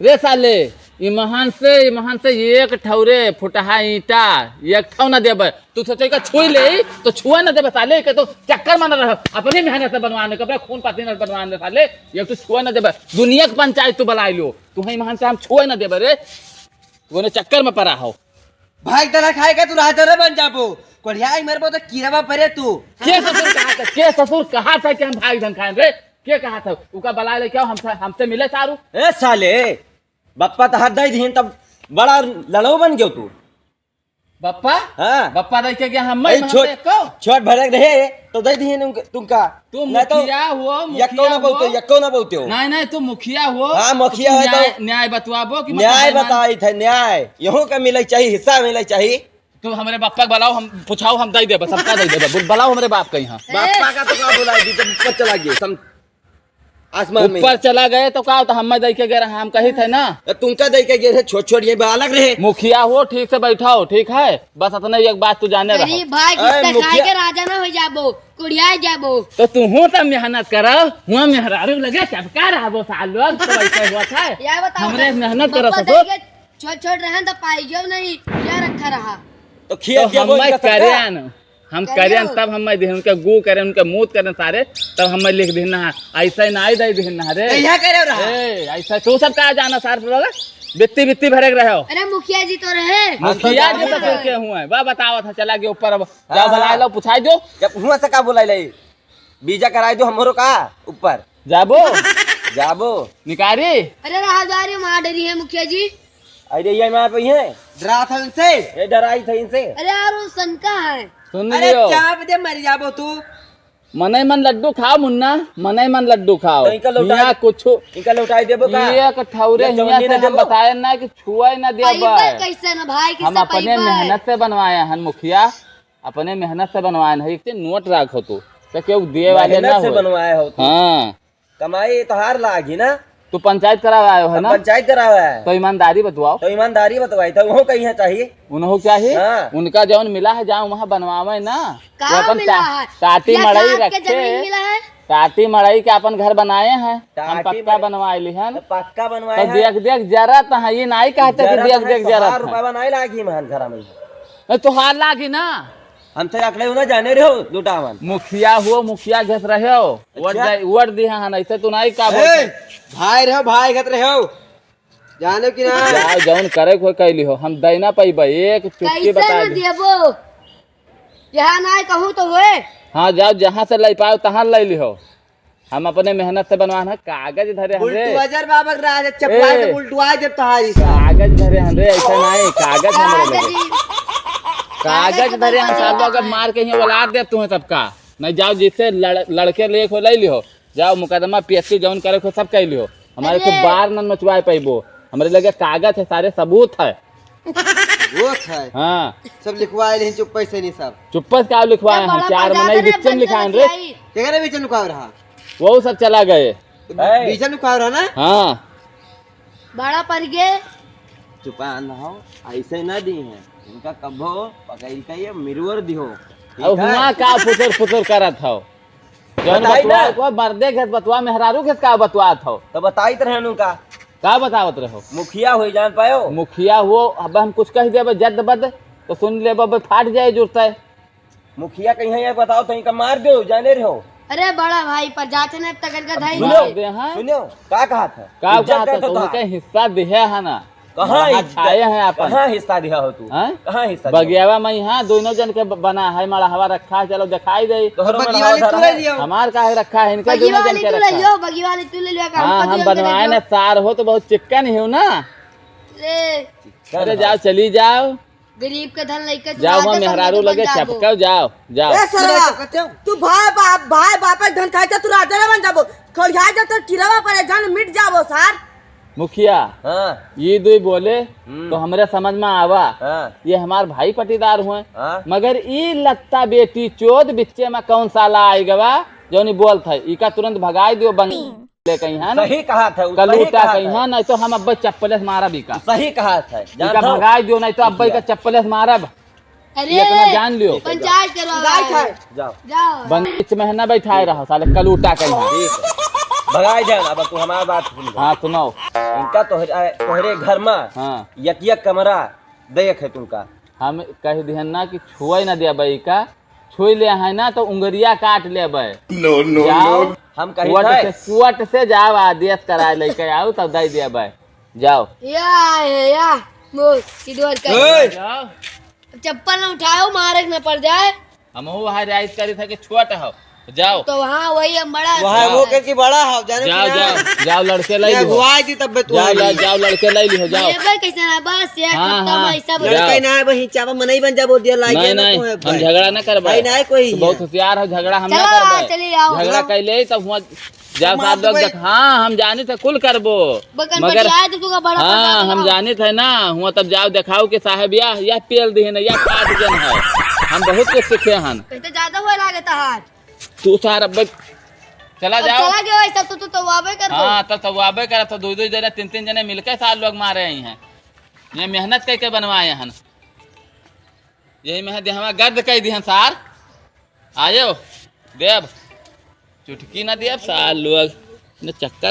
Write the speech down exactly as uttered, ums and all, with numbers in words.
रे साले, इमहन से, इमहन से एक ठौरे फुटहा ईंटा, एक ठौ न देबे। तू सोचे का छुई ले, तो छुआ न देबे साले, के तो चक्कर मार रहा, अपने मेहनत से बनवाने, अपने खून पसीना से बनवाने साले, एक तो छुआ न देबे। दुनिया के पंचायत तू बुलाइ लो, तू है इमहन से हम छुए न देबे रे, तू चक्कर में पड़ा हो। भाई, तना खाए के तू राजा न बन जाबो, कोढ़िया ही मरबो तो कीड़ा परे तू। के ससुर कहा था, के ससुर कहा था कि हम भाई धन खाएं रे? के कहा था? उका बला ले क्या हमसे, हमसे मिले सारू? ए साले, बप्पा तो हाथ दे दिहिन तब बड़ा लड़ो बन गयो तू। बप्पा? हाँ। बप्पा दे के गया हम ए, मैं छोट, एको? छोट भरक रहे तो दे दिहिन उनके, तुमका। तू नहीं तो मुखिया हो, यक्को मुखिया ना बोलते, हो। यक्को ना बोलते हो। नहीं, नहीं, तू मुखिया हो। हाँ, तो मुखिया तू है तो न्याय, न्याय बतवाबो कि न्याय मतलब बताई थे, न्याय। यहूँ का मिले चाहिए, हिस्सा मिले चाहिए। तू हमरे बापा के बुलाओ, हम पूछाओ, हम दई देबे, सबका दई देबे। बुल-, बुलाओ हमरे बाप के यहाँ। बापा का तो का बुलाई दी, जब ऊपर चला गए, सम-, आसमान में। ऊपर चला गए तो का, तो हमें दई के गए रहा, हम कही थे ना। ए, तुमका दई के गए रहे, छोट छोट ये बालक रहे। मुखिया हो, ठीक से बैठाओ, ठीक है? बस अतने एक बात तू जाने रहो। गरीब भाई, ए, किस्सा खाए मुखिया के राजा ना हो जाबो, कुड़िया जाबो। तो तू हूँ तब मेहनत करो, हुआ मेहरारू लगे चपका रहबो साल लोग, तो ऐसे हुआ था। या बताओ, हमरे मेहनत करो बप्पा ससुर। दई के छोट छोट रहन त पाइयो नहीं, या रखा रहा। तो खिया तो पिया बोल हम्मै का सबका? करेन, हम करेन। करेन तब हम्मै दिहन, उनके गू करेन, उनके मूत करेन सारे, तब हम्मै लिख दिहन ना, ऐसा ही नाई दई दिहन ना रे। तो यहाँ करे रहा। ए, ऐसा तू सब का जाना सार से लोग? बित्ती बित्ती भरे के रहे हो। अरे मुखिया जी तो रहे। मुखिया जी तो हाँ। फिर के हुए? बा बतावत है, चला गया ऊपर अब। जाओ हाँ, बुलाए हाँ। लो, पुछाई दो। जब हुआ से का बुलाई लाई? बीजा कराई दो हमरो का ऊपर। जाबो? जाबो। निकारी? अरे राहदारी मार डरी है मुखिया जी। अरे ये मार पे है। डरा था इनसे। ये डराई था इनसे। अरे यार वो सनका है। सुन अरे लियो। चाप दे मर जाबो तू। मने मन लड्डू खाओ मुन्ना, मने मन लड्डू खाओ। तो इनका लौटा हियाँ दे। कुछ इनका लौटाई देबो का? ये एक ठौरे ये हियाँ जवानी से ना हम देबो। बताए ना कि छुआई ना दिया अइबे बा। कैसे ना भाई, हम किससे अपने पैबे? मेहनत से बनवाए हन मुखिया। अपने मेहनत से बनवाए हैं, एक नोट राख हो तू, तो केहू दिए वाले ना मेहनत से हो। बनवाए हो तू। हाँ। कमाई तोहार लागी ना। तू पंचायत करावे आयो है हम ना? पंचायत करावे आए। तो ईमानदारी बतवाओ। तो ईमानदारी बतवाई, तो उन्हों कहीं है चाहिए। उन्हों चाहिए? हाँ। उनका जौन मिला है, जाओ वहाँ बनवावे ना। का वो अपन मिला टा-, है? टाटी या मड़ई काट के रखे। जमीन मिला है? टाटी मड़ई के अपन घर बनाए हैं, हम टाटी पक्का मड़ई। बनवाए ली हन। तो पक्का बनवाए तो हैं। देख, देख, जरा तो है, ये नहीं कहते कि जरा देख, तो है, देख, जरा तोहार तो है। रुपया नहीं लागी महन घर में। नहीं, तोहार लागी ना। हम तो अकले ना जाने रहो, लुटावन। मुखिया हो, मुखिया घेस रहे हो। वोट अच्छा। दे, वोट दिहा हन, ऐसे तू नहीं का ए, बोलते। भाई रहो, भाई घेस रहे हो। जानो कि ना? जाओ, जौन करे को कैली हो, हम दे ना पाइबे, एक चुटकी कैसे बता न दे। देबो? यहाँ ना कहूँ तो होए। हाँ, जाओ, जहाँ से ले पाओ, तहाँ ले लिहो। हम अपने मेहनत से बनवान है, कागज धरे हमरे। बुलडोजर बाबा के राज है, चपका के ए, बुलडोजर जब तहारी से। कागज धरे हमरे, ऐसा नहीं, कागज हमरे कागज लगे। ही। कागज कागज धरे हम के साथ, अगर मार के ही औलाद दे तुम्हें सबका। नहीं जाओ, जिससे लड़-, लड़के ले को ले लिहो। जाओ, मुकदमा पी एस सी जौन करे को सब कह लियो। हमारे अरे। तो बार न नचवाए पाइबो। हमरे लगे कागज है, सारे सबूत है। सबूत है? हाँ। सब लिखवाए लेकिन चुप्पे से नहीं सब। चुप्पे से का लिखवाए ए, हैं? बड़ा चार मजा मनई आ रहा है, बिच्चन लिखाए रे। बंदर के आई। केकरे बिच्चन लिखवाए रहा? वो सब चला गए। तो ए। बिच्चन लिखवाए रहा ना? हाँ। बड़ा पड़ गए। चुपा न हो, ऐसे ना दी हैं। इनका कभो पकड़ के ये मिरवर दिहो। ठीक अब है? हुआ का फुसर फुसर करत हो? जौन बताई बतवा ना। को मर्दे घेस बतवा, मेहरारू घेस का बतवात हो? तो बताइत रहे उनका। का बतावत रहो? मुखिया हो जान पायो। मुखिया हो, अब हम कुछ कह देबे जद बद, तो सुन लेबे, अब फाट जाए जुरता है। मुखिया कहीं है, ये बताओ तो इनका मार दो, जाने रहो। अरे बड़ा भाई पर जाते ना तगड़ का धाई सुनो, मार दे, हाँ? सुनो, का कहा था? का इज्जत कहा था? का तो था? उनके हिस्सा दिहे है ना। कहाँ वहाँ इज्जत? खाए हैं अपन। कहाँ हिस्सा दिया हो तू? हैं? कहाँ हिस्सा दिया? बगियावा में यहाँ दोनों जन के ब-, बना है, मड़हवा रखा है, चलो दिखाई दे। तोहरो बगिया मड़हवा वाले धरा तू है। ले लियो। हमार काहे रखा है, इनके बगिया दोनों जन वाले के तू ले रखा है। लियो, बगिया वाले तू ले लियो, का हाँ, हमको हम दियो, बनवाए दियो। ना, सार हो तो बहुत चिक्कन ही हो ना। ले। अरे जाओ, चली जाओ। गरीब के धन लइके तू जाओ, राजा वहाँ समझ मेहरारू बन लगे जाबो। चपकाओ, जाओ, जाओ। ए सरवा, तू भाई बाप, भाई बाप के धन खाए तो तू राजा ना बन जाबो। खौरिया जा तो किरवा पर जान मिट जाबो सार। मुखिया, हाँ। ये दुई बोले हम्म। तो हमरे समझ में आवा। हाँ। ये हमार भाई पटीदार हुए। हाँ। मगर ई लत्ता बेटी चोद बिच्चे में कौन साला आइ गवा, जौनी बोलत है, इका तुरंत भगाई दियो बंग-, ले कहीं है ना? सही कहा था, उ सही कलूटा कहा कहीं था। है, नहीं तो हम अब्बे चप्पले से मारब इका। सही कहा था, इका जानत हो? भगाई दियो, नहीं तो अब्बे इका चप्पले से मारब। अरे, ये इतना जान लियो। पंचायत करवाओ। गाय खाए। जाओ। जाओ। बंद, बीच में है ना बैठाए रहो, साले कलूटा कहीं। ठीक है। भगाई देन। अब तू हमार बात सुन ले। हाँ, सुनाओ। इनका तोहरे, तोहरे घर मा हाँ। एक एक कमरा देख है तुमका। हम कह दिहन ना कि छुए ना देबे का, छुई ले है ना तो उंगरिया काट लेबे। No, no, जाओ, no। हम कही कुवट थे। से, कुवट से जाओ, आदेश कराए लेके आओ, तब दे देबे। जाओ। या है, या, वो, किधर का? ए! जाओ। चप्पल न उठाओ, मारे न पड़ जाए। हम वो वहाँ रियायत करी था कि छोट हो, जाओ। तो वहाँ वही हम बड़ा वहाँ है। वो के कि बड़ा हो, जाने जाओ, कि ना? जाओ, जाओ, लड़के लाई ये लिहो। अगुवाई दी तब बे तू जाओ, आई। ला-, जाओ, लड़के लाई लिहो, जाओ। ये भाई कैसे ना, बस ये हाँ, खत्म हाँ, है, सब जाओ। लड़का ही ना है, वहीं चावा मनई बन जाबो, दिया लागे नहीं, ना नहीं, तो है हम भाई। झगड़ा ना करबे। भाई, नहीं कोई तू बहुत है। होशियार हो, झगड़ा हम ना चलो, करबे। चलिए आओ। झगड़ा हाँ। कैले तब हुआ जाओ तुम साहब आप लोग भाई। देख, हाँ, हम जानित है, कुल करबो। बगन मगर बतियाए तो तू का बड़ा हाँ, बड़ा हम बड़ा। जानित है ना, हुआ तब जाओ देखाओ कि साहब या, या पेल दिहन, या काट देन है। हम बहुत कुछ सीखे हन। कहते ज्यादा हुआ लागे तहार। तू सार अब चला अब जाओ। चला गया वैसा तो, तो, तो वाबे कर दो। हाँ, तब तो वाबे करत हो, दो, दो जने, तीन, तीन जने मिलके सार लोग मारे आई हैं। ये मेहनत करके बनवाए हन। यही में है देहवा गर्द कई दिहन सार। आयो, देब। चुटकी ना देब सार लोग। न चक्कर